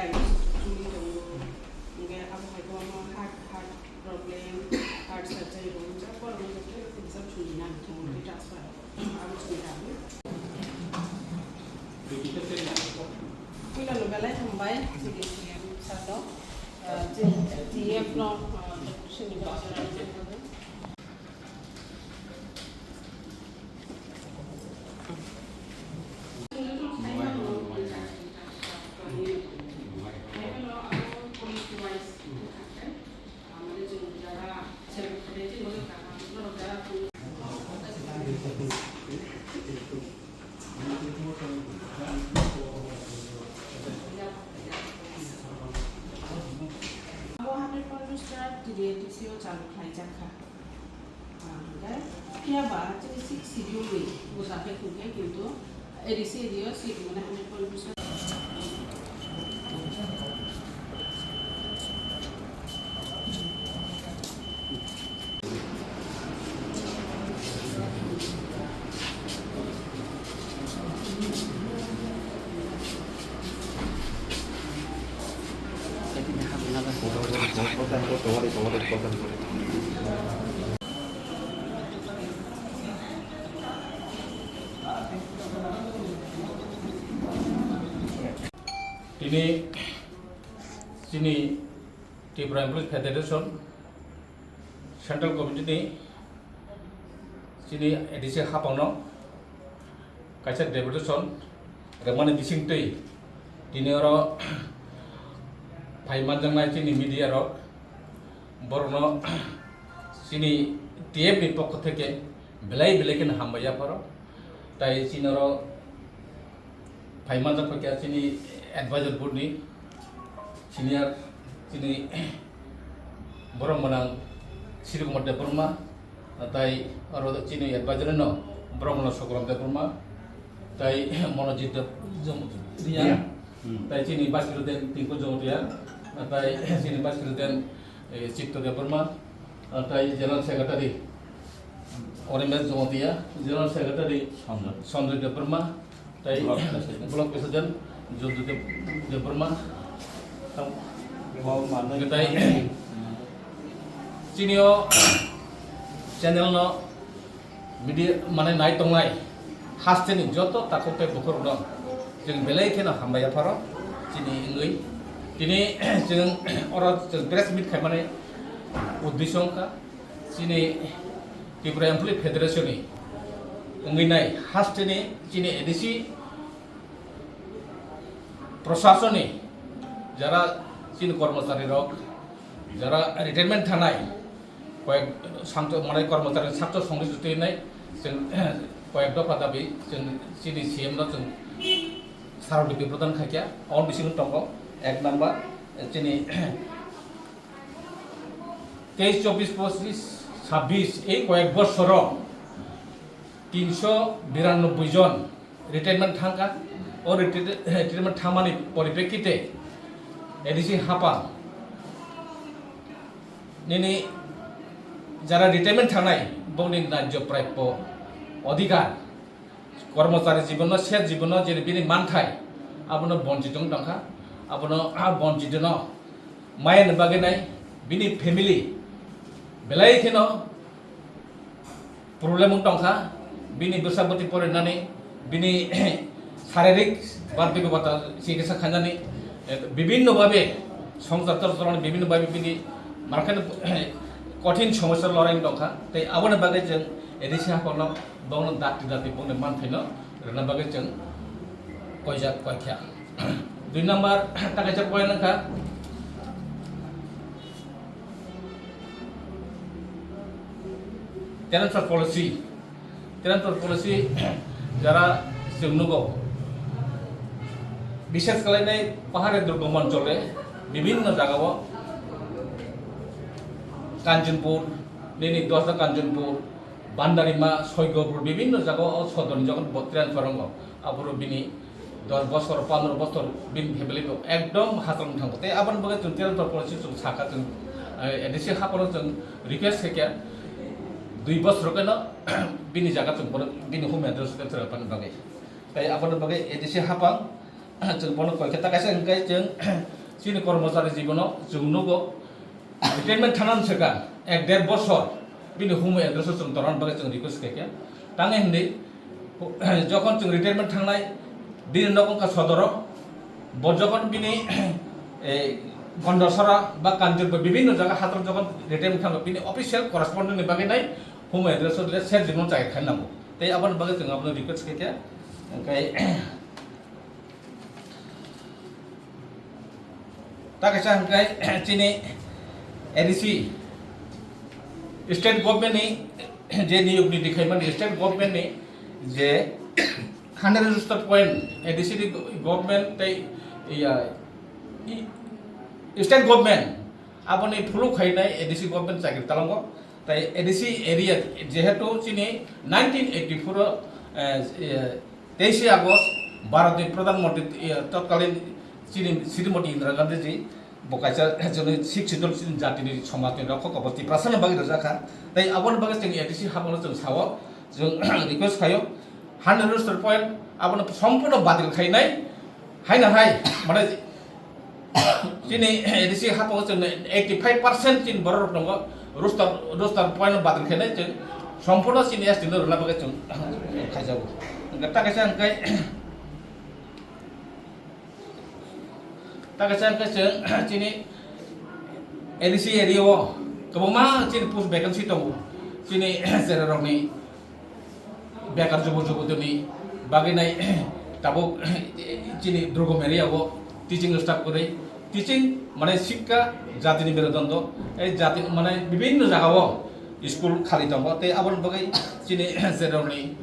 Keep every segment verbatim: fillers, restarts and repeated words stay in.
Diabetes chwngwi tongo. Hwnkhe abo hai kwbangma heart, heart problem, heart surgery rok wngjak, borok wngjak khe exam chwngwi nang thung hwnkhe transfer abo chwngwi tabwi. Puilano belai hambai chini C M sir no, ah, chini T F no, ah, sini Abo hundred ponchash ta T D A D C o chalu khlaijak kha. Ah, hwnkhe phiya ba chini six schedule ni bwsa khe thwng khe kintu A D C area o seat mane hundred point percent. Tini chini Tripura Employees Federation Central Committee ni chini A D C hapangno kaisa deputation rwmani bisingtwi tini oro phai manjaknai chini media rok borokno chini T F ni pokho theke belai belai kheno hambai yapharo. Tai chini oro phai manjak kha khe chini advisor board ni senior chini borok mwnang Sri Kumar Debbarma, tai oro chini advisor no borok mwnang Sokram Debbarma, tai Monojit Deb-, Jom-, Riya, Riya. Hmm. Tai chini vice president Tinku Jamatia, tai chini vice president, eh, Chitto Debbarma, tai general secretary Orimes Jamatia, general secretary Sanjoy. Sanjoy Debbarma, tai block president. Block president Jodhu Deb-, Debbarma. Bo manwi tai chini o channel no media mane nai tongnai hasteni joto takhuk tei bukhuk rok no chwng belai kheno hambai yapharo chini wngwi. Tini chwng oro chwng press meet khaimani uddesyo wngkha. Chini Tripura Employee Federation ni wngwi nai hasteni chini A D C prosasoni jara chini kormochari rok jara retirement thanai koyek sangto mane kormochari sakto songri jutui nai chwng koyek dopha dabi chwng chini C M no chwng sarokditi prodan khaikha. Aboni bisingo tongo ek number chini teis, chobbish, pochish, sabbish, ei koyek bosoro tinsho biranobboi jon retirement thangkha. O retire-, retirement thangmani poriprekkite A D C hapang nini jara retirement thangnai bongni najjo prapyo odhikar kormochari jibono, seth jibono je bini manthai abono bonchit wng tongkha, abono a bonchitno maya ni bagwi nai bini family belai kheno problem wng tongkha, bini bwsa bwtwi porinani, bini saririk ba bini bata chikitsa khainani, eh, bibhinno bhabe songsar chol-, cholani bibhinno bhabe bini markheno kothin somosya lorai wng tongkha, tei aboni bagwi chwng A D C hapangno bongno dakti dakti bongni manthaino rwna bagwi chwng koijak koikha. Dui number ta kaisa point wngkha transfer policy. Transfer policy jara chwng nugo, bishes khlainai pahari durgom onchole bibhinno jagao Kanchanpur, nini dosda Kanchanpur, Bandarima, Soigopur, bibinno jaga o sodorni jokhon bo transfer wngo, aphuru bini dos bosor, pondro bosor bini family bo ekdom hasong thango. Tei aboni bagwi chwng transfer policy chwng sakha, chwng, eh, A D C haphano chwng request khaikha, dui bosor khe no bini jaga chwng bono, bini home address transfer apani bagwi. Tei aboni bagwi A D C haphang chwng bono koi khe ta kaisa hwnkhe chwng chini kormochari jibono chwng nugo, retirement thangnani swkang ek der bosor bini home address o chwng torna bagwi chwng request khaikha. Tangwi hwnwi jokhon chwng retirement thangnai, bini nok wngkha sodoro, bo jokhon bini, eh, Gondasora ba Kanchanpur bibinno jaga hathor jokhon retirement thangno bini official correspondent ni bagwi nai home address o le ser jibon chai khaina nango. Tei aboni bagwi chwng abono request khaikha. Hwnkhe ta kaisa hwnkhe chini A D C state government ni je niyok niti khaimani, state government ni je hundred register point A D C ni government tei iya, i-, state government aboni phuluk khainai A D C government chakri talango. Tai A D C area jehetu chini nineteen eighty-four o, eh, eh, teishe August Bharat ni Pradhan Mantri, eh, totkalin chini Srimati Indira Gandhi ji bo kaisa chini Sikh Schedule chini jatini somajni rokhok abo Tiprasa ni bagwi rwjakha. Tai aboni bagwi chwng A D C haphano chwng sao, chwng request khaio, hundred register point abono sompurno badil khainai. Haino hai, mane, chini A D C haphano chwng eighty five percent chini borok rok tongo, roster, roster point badal khe nai chwng sompurno chini S T no rwna bagwi chwng khaijago. Hwnkhe ta kaisa hwnkhe, ta kaisa hwnkhe chwng chini A D C area o kwbangma chini post vacancy tongo, chini chera rokni bekar jubo jubotini bagwi nai tabuk chini Durgam area o teaching staff kwrwi, teaching mane sikka jatini merudondo, ei jati mane bibinno jaga o school khali tongo, tei aboni bagwi chini chera rokni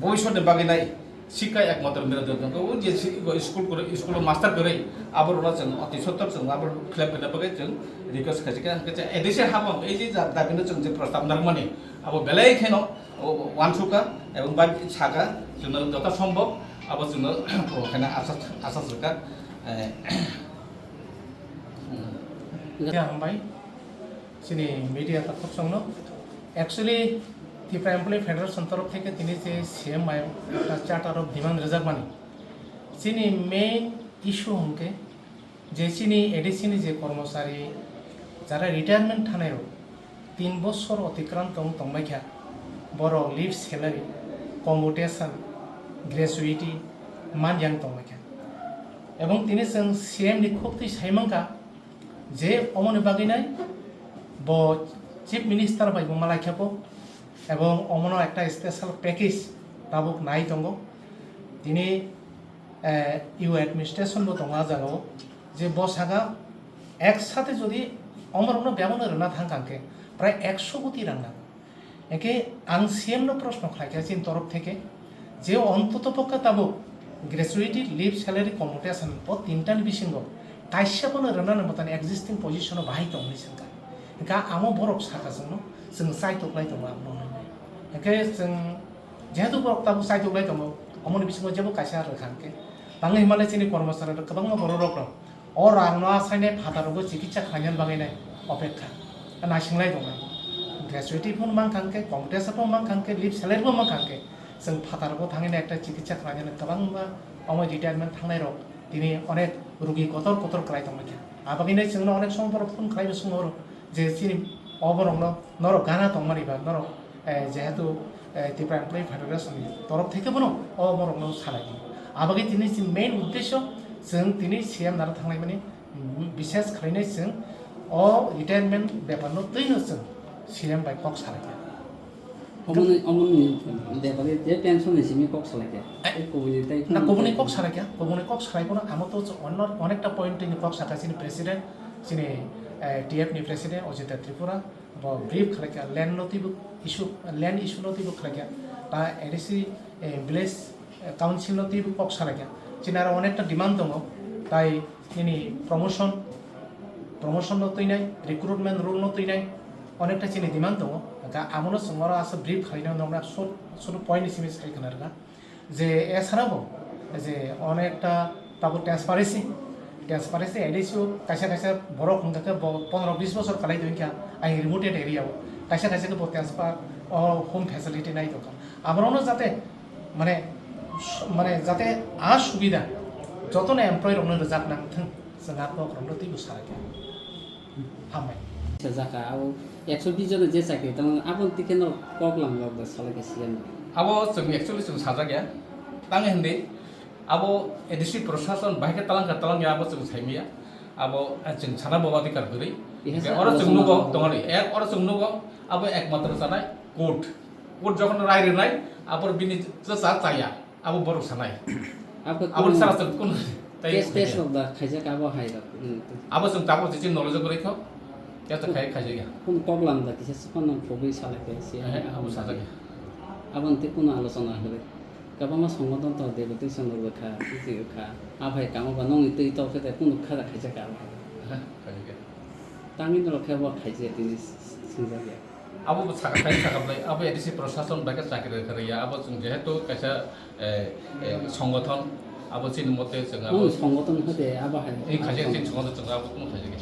bhobishyotni bagwi nai sikka ekmatro merudondo, o je si-, school kwrwi, school o master kwrwi, aborokno chwng oti sottor chwng abo khlep khaina bagwi chwng request khaijak kha, hwnkhe chwng A D C haphang ei je ja-, dabino chwng je prostab narwkmani, abo belai kheno o, uansukha, ebong bai sakha, chwngno joto sombhob abo chwngno khaina asa, asa swkha. Eh, Ya, hambai. Chini media takhuk songno. Actually, Tipra Employee Federation torof theke tini je C M bai ekta charter of demand rwjakmani. Chini main issue hwnkhe je chini A D C ni je kormochari jara retirement thanai rok tin bosor otikranto wng tongbai kha, borok leave salary, commutation, gratuity man yang tongbai kha. Ebong tini chwng C M ni khuk twi sai mankha je omoni bagwi nai bo Chief Minister bai bo malai kha bo, ebong omono ekta special package tabuk nai tongo. Tini eh, U administration bo tongo ah jagao, je bo saka ek sate jodi omorokno bebakno rwna thang kha hwnkhe prai ekso koti rang nango. Hwnkhe ang C M no proshno khlai kha chini torof theke, je ontoto pokhe tabuk gratuity, leave, salary, commutation o tinta ni bisingo kaisa bono rwna nang botani existing position o bahai tong hinwi swngkha. Hwnkhe amo borok saka chwngno, chwng chaitok lai tongo amo hwnwi. Hwnkhe chwng Jehetu borok tabuk chaitok lai tongo, omoni bisingo jebo kaisa rwkha hwnkhe. Tangwi hwnmale chini kormochari rok kwbangma borok rok rok o rang no achainai phataro bo chikitsa khlaina bagwi nai opekha, naising lai tongo. Gratuity phano mankha hwnkhe, commutation phano mankha hwnkhe, leave salary bo mankha hwnkhe, chwng phataro bo thangwi nai ekta chikitsa khlaina kwbangma omo retirement thangnai rok tini onek rugi kotor kotor kwlai tongmani kha. Abagwi nai chwngno onek somo borok phone khlai bo swngo oro je chini o borok no norok gana tongmani ba norok eh, jehetu, eh, Tipra Employee Federation ni torof theke bono o borokno salai di. Abagwi tini chini main uddesho chwng tini C M naro thanglaimani, mm, bishes khlainai chwng o retirement bepar no twino chwng C M bai kok salai kha. Omoni, omoni bepar je pension ni simi kok salai kha. Eh, tei kubuni tei na kubuni kok salai kha, kubuni kok salai bono amo to onno onekta point ni kok sakha chini president, chini, eh, T F ni president Ojita Tripura. Bo brief khlaikha, land no twibo issue, land issue no twibo khlaikha. Ta A D C, eh, village, eh, council no twibo kok salaikha. Chini aro onekta demand tongo, tai nini promotion, Promotion no twi nai, recruitment rule no twi nai, onekta chini demand tongo. Hwnkhe abono chwng oro aswk brief khlaina norma short, short point ni simi sai khna rwkha. Je esara bo, je onekta tabo transparency, transparency A D C o kaisa kaisa borok hwnkha khe bo pondro bis bosor kalai tongkha, ai remote area o kaisa kaisa khe bo transfer o home facility nai tongkha. Aborokno jate mane, mane jate a subida jotono employee rokno rwjak nang thung, chwng a kok rokno twibo salai kha. Hambai. Sajaka abo ekso bis jona je chakri tamo aboni tikhe no kok lam lok da salai kha C M. Abo chwng actually chwng sajak ya. Tang hindi abo A D C prosason bahai khe talang kha talang ya abo chwng saimaya. Abo, eh, chwng sana bo adhikar kwrwi. Oro chwng nugo tongari. Ek oro chwng nugo abo ekmatro chanai court. Court jokhon rai rwnai, abor bini chwsa chaya, abo borok sanai. Abo Aboni chwng sara chwng kun tei case, case rok da khaijak abo hai rok. Hmm. Abo chwng tabuk chichi knowledge kwrwi kho, ya ta khai khaijak ya. Kun kok lam da kisa sukhan nang phobwi salai khe si. Eh, abo sajak ya. Abo nte kun alochona hwrwi. Kabama songoton to deputation rok kha, twi kha. Aphai kamo ba nongni twi to khe kun kha da khaijak abo. Eh, khaijak ya. Tangwi norok khe bo khaijak tini singjak ya. Abo bo sakha khai sakha blai, abo A D C prosason bai khe chakri rwkha rwya, abo chwng jehetu kaisa, eh, eh, songothon, abo chini mote chwng abo Nong songothon hode abo hai. Ei khaijak chini songothon chwng abo kuno khaijak.